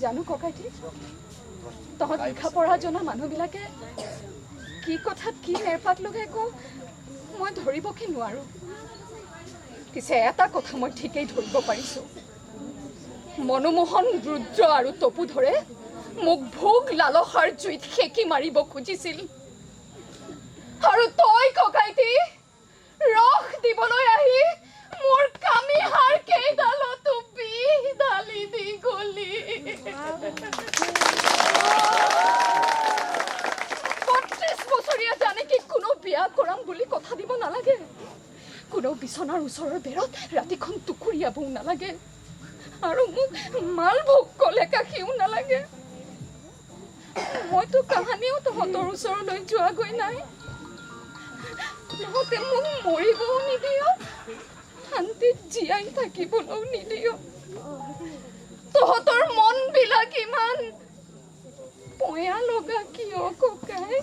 জানো ককাইটি, তহঁত লিখা পঢ়া জনা মানুহবিলাকে কি কথাত কি মেৰপাত লগাই কওঁ মই ধৰিবকে নোৱাৰো। পিছে এটা কথা মই ঠিকেই ধৰিব পাৰিছো, মনোমোহন ৰুদ্ৰ আৰু তপুধৰে মোক ভোগ লালসাৰ জুইত সেকি মাৰিব খুজিছিল, আৰু তই ককাইটি ৰস দিবলৈ আহি মোৰ কামিহাৰ কেইডালতো বিহ ঢালি দি গলি। 32 বছৰীয়া জানে কি কোনো বিয়া কৰাম বুলি কথা দিব নালাগে, কোনো বিচনাৰ ওচৰৰ বেৰত ৰাতিখন টুকুৰিয়াবও নালাগে, আৰু মোক মালভোগ কলেকাখিও নালাগে। মইতো কাহানিও তহঁতৰ ওচৰলৈ যোৱাগৈ নাই, তহঁতে মোক মৰিবও নিদিয়, শান্তিত জীয়াই থাকিবলৈও নিদিয়। তহঁতৰ মনবিলাক ইমান পয়া লগা কিয় ককাই?